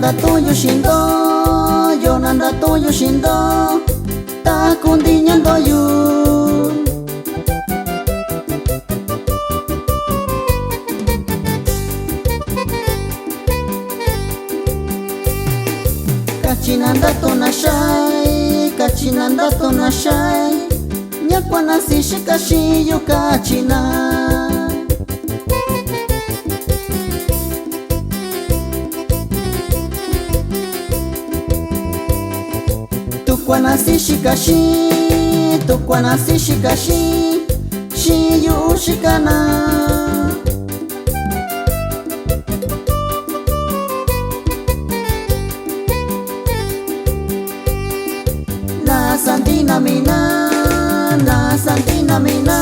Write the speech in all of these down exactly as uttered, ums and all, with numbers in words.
Ndatuꞌun yu xiꞌin ndo, yoo na ndatuꞌun yu xiꞌin ndo, takundiꞌi ña ndoꞌo yu. Kachi na ndatun na xai, kachi na ndatun na xai, ña kuaꞌa na siꞌi xika xiꞌin yu, kachi na. Tu kuaꞌa na siꞌi xika xiꞌin, tu kuaꞌa na siꞌi xika xiꞌin, xiꞌin yuꞌu xika na. Na sandiꞌi na mii na, na sandiꞌi na mii na,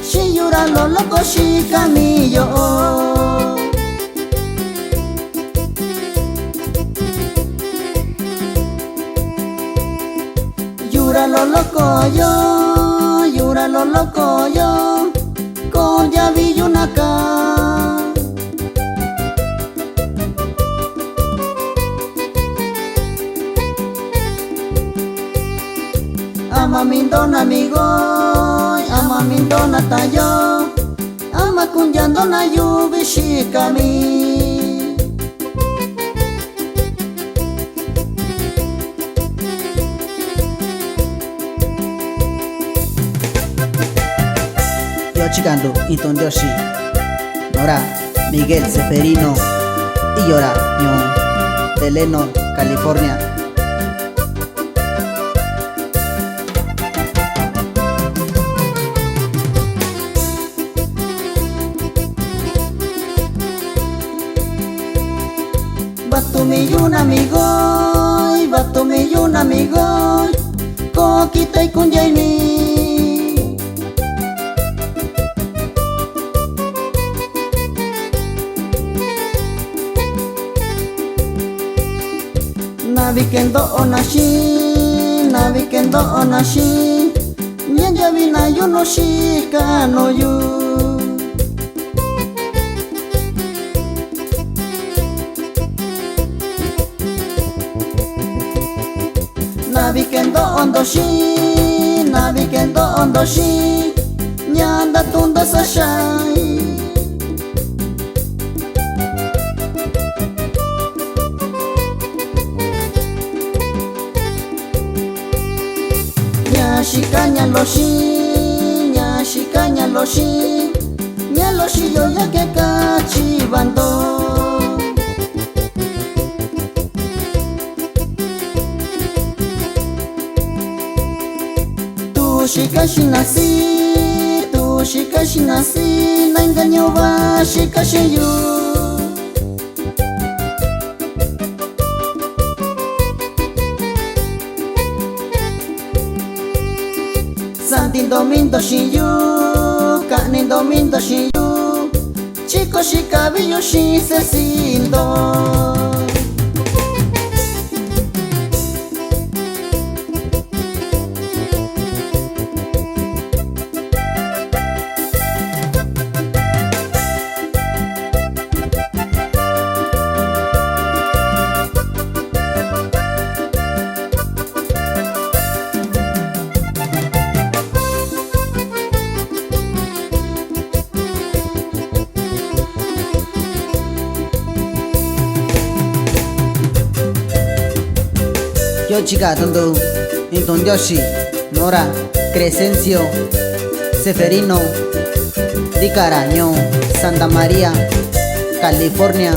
xiꞌin yu ra loloko xika mii yoꞌo. Yu ra loloko yo, yu ra loloko yo, kondiaa vi yu na kaa. Ama mii ndo na amigo, ama mii ndo na tayo, ama kundiaa ndo na yuvi xika mii. Yoo chikaa ndo iin tuꞌun Ndioxi nuu ra Miguel Seferino, iyoo ra ñuu Delano, California. Vatu mii yu na amigo, vatu mii yu na amigo, koo kita iku ndiaa ini. Na vi kendoꞌo na xiꞌin, na vi kendoꞌo na xiꞌin, ña ndiaa vi na yu nuu xika nuu yu. Na vi kendoꞌo ndo xiꞌin, na vi kendoꞌo ndo xiꞌin, ña ndatuꞌun ndo saxai. Ña xika ña loxi, ña xika ña loxi, ña loxi yo ña ke kachi va ndo. Tu xika xiꞌin na siꞌi, tu xika xiꞌin na siꞌi, na inka ñuu va xika xiꞌin yu. Sandiꞌi ndo mii ndo xiꞌin yu, kaꞌni ndo mii ndo xiꞌin yu, chi ko xika vi yu xiꞌin seꞌe siꞌi ndo. Yoo chikaa tu ndo iin tuꞌun Ndioxi nuu ra Crescencio Seferino, ndikaꞌan ra ñuu Santa Maria, California.